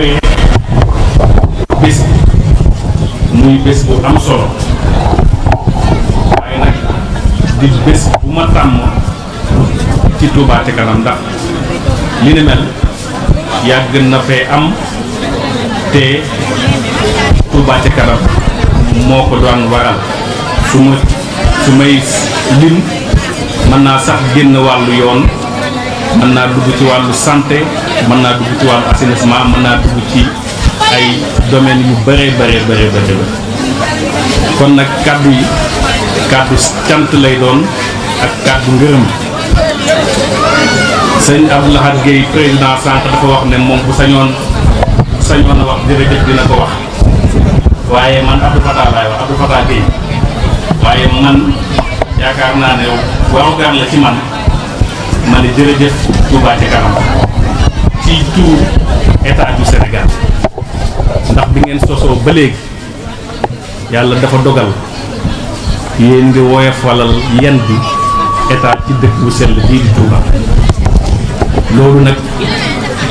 ñëwee bés muy bés bu am solo waaye nag di bés bu ma tàmm ci Touba Ca Kanam ndax li ni mel yàgg na fee am te Touba Ca Kanam moo ko doon waral su may lim mën naa sax génn wàllu yoon mën naa dugg ci wàllu santé mën naa dugg ci wàllu assainissement mën naa dugg ci ay domaines yu bare kon nag kàddu yi kàddu cant lay doon ak kàddu ngërëm. sëñ Abdou Lahad Guèye président sànq dafa wax ne moom bu sañoon a wax jërëjëf dina ko wax waaye man Abdou Fatah laay wax Abdou Fatah Guèye waaye man yaakaar naa ne warugar la ci man ma ne jërëjëf Touba Ca Kanam ci turu état du Sénégal ndax bi ngeen sosoo ba léegi yàlla dafa dogal yéen ngi woyofalal yen bi état ci dëkk bu sell bii di Touba loolu nag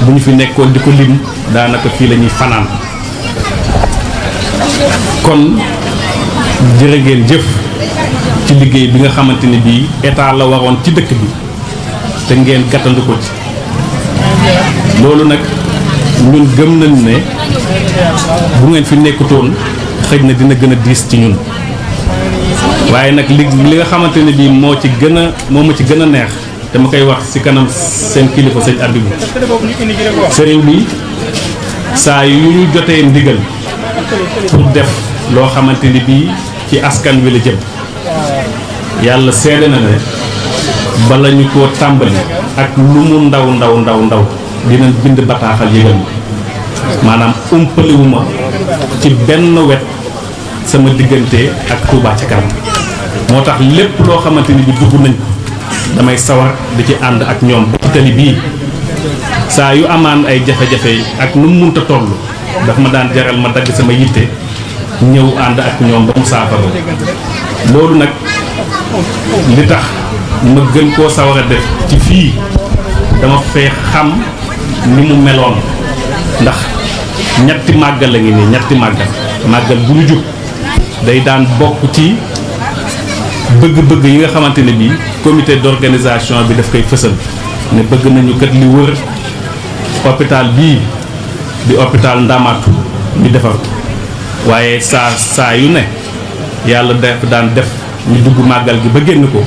bu ñu fi nekkoon di ko lim daanaka fii la ñuy fanaan kon jërë ngeen jëf ci liggéey bi nga xamante ni bii état la waroon ci dëkk bi te ngeen gàttandu ko ci loolu nag ñun gëm nañ ne bu ngeen fi nekkutoon xëj na dina gën a diis ci ñun waaye nag li nga xamante ne bii moo ma ci gën a neex te ma koy wax ci kanam seen kilifa sëñ Abibou sëriñ bi saa yu ñu jotee ndigal pour def loo xamante ni bii ci askan wi la jëm yàlla seede na ne bala ñu ko tàmbali ak lu mu ndaw dinañ bind bataaxal yëgal maanaam umpaliwuma ci benn wet sama diggante ak Touba Ca Kanam moo tax lépp loo xamante ni bi dugg nañ ko damay sawar di ci ànd ak ñoom ci tali bii saa yu amaan ay jafe-jafe ak nu mu munta toll daf ma daan jaral ma dagg sama yitte ñëw ànd ak ñoom ba mu saafara loolu nag li tax ma gën koo sawar a def ci fii dama fee xam ni mu meloon ndax ñetti màggal la ngi nii ñetti màggal bu ñu jub day daan bokk ci bëgg-bëgg yi nga xamante ne bii comité d'organisation bi daf koy fësal ne bëgg nañu kat li wër hôpital bii di hôpital Ndamatou ñu defar waaye saa yu ne yàlla daan def ñu dugg màggal gi ba génn ko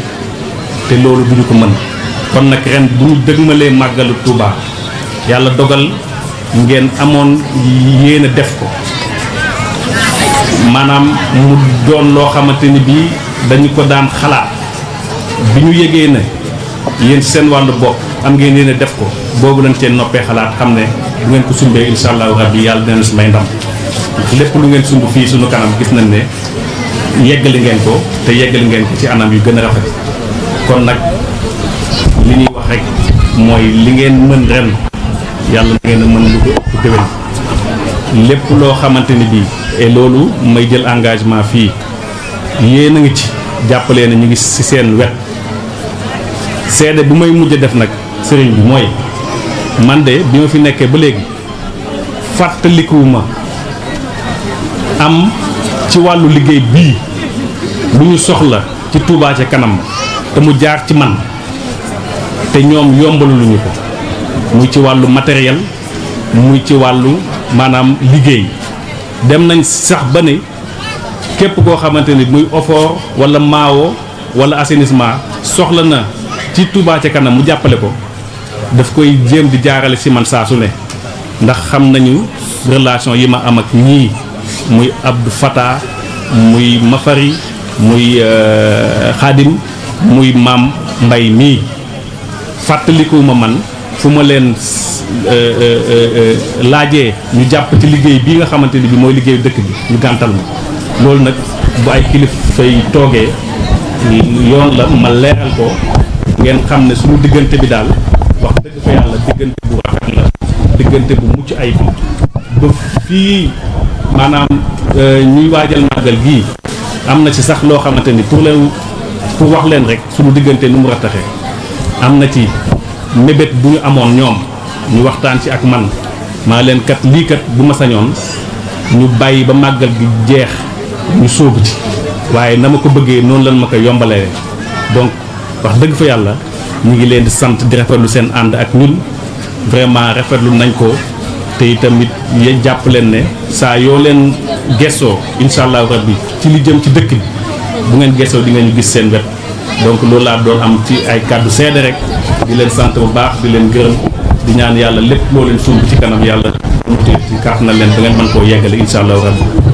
te loolu duñu ko mën kon nag ren bu ñu dëgmalee màggalu Touba yàlla dogal ngeen amoon yéen a def ko maanaam mu doon loo xamante ni bii dañu ko daan xalaat bi ñu yégee ne yéen seen wàllu bopp am ngeen yéen a def ko boobu lañ cee noppee xalaat xam ne bu ngeen ko sumbee insha allahu rabbi yàlla dina si may ndam lépp lu ngeen sumb fii suñu kanam gis nañ ne yeggali ngeen ko te yeggali ngeen ko ci anam yu gën a rafet kon nag li ñuy wax rek mooy li ngeen mën ren yàlla na ngeen a mën lu ko ëpp déwén lépp loo xamante ni bii et loolu may jël engagement fii yéen a ngi ci jàppalee na ñu ngi ci seen wet seede bu may mujj def nag sëriñ bi mooy man de bi ma fi nekkee ba léegi fàttalikuwuma am ci wàllu liggéey bii lu ñu soxla ci Touba Ca Kanam te mu jaar ci man te ñoom yombaluñu ko muy ci wàllu matériel muy ci wàllu maanaam liggéey dem nañ sax ba ne képp koo xamante ni muy OFOR wala Maawo wala assainissement soxla na ci Touba Ca Kanam mu jàppale ko daf koy jéem di jaarale ci man saa su ne ndax xam nañu relation yi ma am ak ñii muy Abdou Fatah muy Mafari muy Xaadim muy Maam Mbay mii fàttalikuwuma man fu ma leen laajee ñu jàpp ci liggéey bii nga xamante ni bi mooy liggéeyu dëkk bi ñu gàntal ma loolu nag bu ay kilifa yi toogee yoon la ma leeral ko ngeen xam ne suñu diggante bi daal wax dëgg fa yàlla diggante bu rafet la diggante bu mucc ayib ba fii maanaam ñuy waajal màggal gii am na ci sax loo xamante ni pour wax leen rek suñu diggante nu mu rattaxee am na ci mébét bu ñu amoon ñoom ñu waxtaan ci ak man maa leen kat lii kat bu ma sañoon ñu bàyyi ba màggal gi jeex ñu sóobu ci waaye na ma ko bëggee noonu lan ma ko yombalee donc wax dëgg fa yàlla ñu ngi leen di sant di rafetlu seen ànd ak ñun vraiment rafetlu nañ ko te itamit yéen jàpp leen ne saa yoo leen gessoo incha allahu rabbi ci li jëm ci dëkk bi bu ngeen gessoo di nga ñu gis seen wet donc loolu laa doon am ci ay kàddu seede rek di leen sant bu baax di leen gërëm di ñaan yàlla lépp loo leen sumb ci kanam yàlla mu téye ci kaaf na leen ba ngeen mën koo yeggale incha allahu rabbi